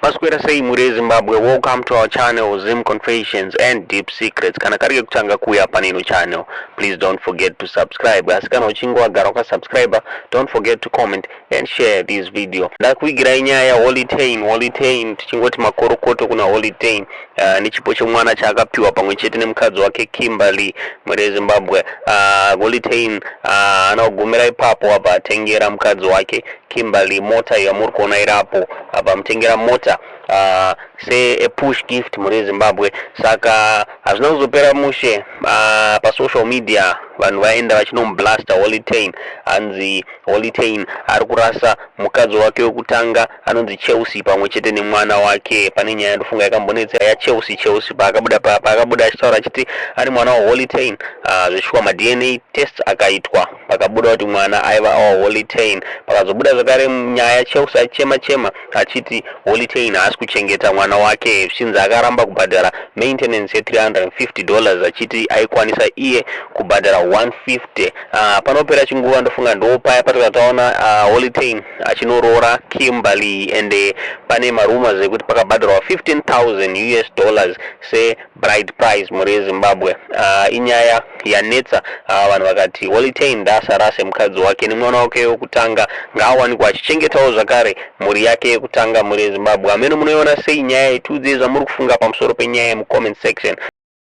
Maswera sei mhuri yeZimbabwe? Welcome to our channel, Zim Confessions and Deep Secrets. Kana kari kekutanga kuuya panino channel, please don't forget to subscribe. Asi kana uchinge wagara wakasubscribe, don't forget to comment and share this video. Ndakuvigirai nyaya yaHoly Ten. Holy Ten, tichingoti makorokoto kuna Holy Ten nechipo chemwana chaakapiwa pamwe chete nemukadzi wake Kimberly, mhuri yeZimbabwe. Holy Ten anogumira ipapo, apa atengera mukadzi wake Kimberly mota yamuri kuona irapo apa, mutengera mota se push gift, mhuri yeZimbabwe. Saka hazvina kuzopera mushe. Pasocial media vanhu vaenda vachinomublasta Holy Ten, hanzi Holy Ten ari kurasa mukadzi wake wekutanga anonzi Chelsea pamwe chete nemwana wake. Pane nyaya ndofunga yakambonetsa yaChelsea. Chelsea paakabuda achitaura achiti ari mwana waHoly Ten, zvishuwa maDNA test akaitwa, pakabuda kuti mwana aiva awaHoly Ten. Pakazobuda zvakare nyaya, Chelsea achichema chema achiti Holy Ten haasi kuchengeta mwana wake, zvichinzi akaramba kubhadhara maintenance ye$350, achiti aikwanisa iye kubhadhara 150. Panopera chinguva, ndofunga ndo paya patakataona Holy Ten achinoroora Kimberly, and pane marumors ekuti pakabhadharwa US$15,000 sebride price, mhuri yeZimbabwe. Inyaya yanetsa. Vanhu vakati Holy Ten ndaasarase mukadzi wake nemwana wake wekutanga, ngaawanikwa achichengetawo zvakare mhuri yake yekutanga, mhuri yeZimbabwe. Hameno munoiona sei nyaya? Itiudzei zvamuri kufunga pamusoro penyaya yemucomment section.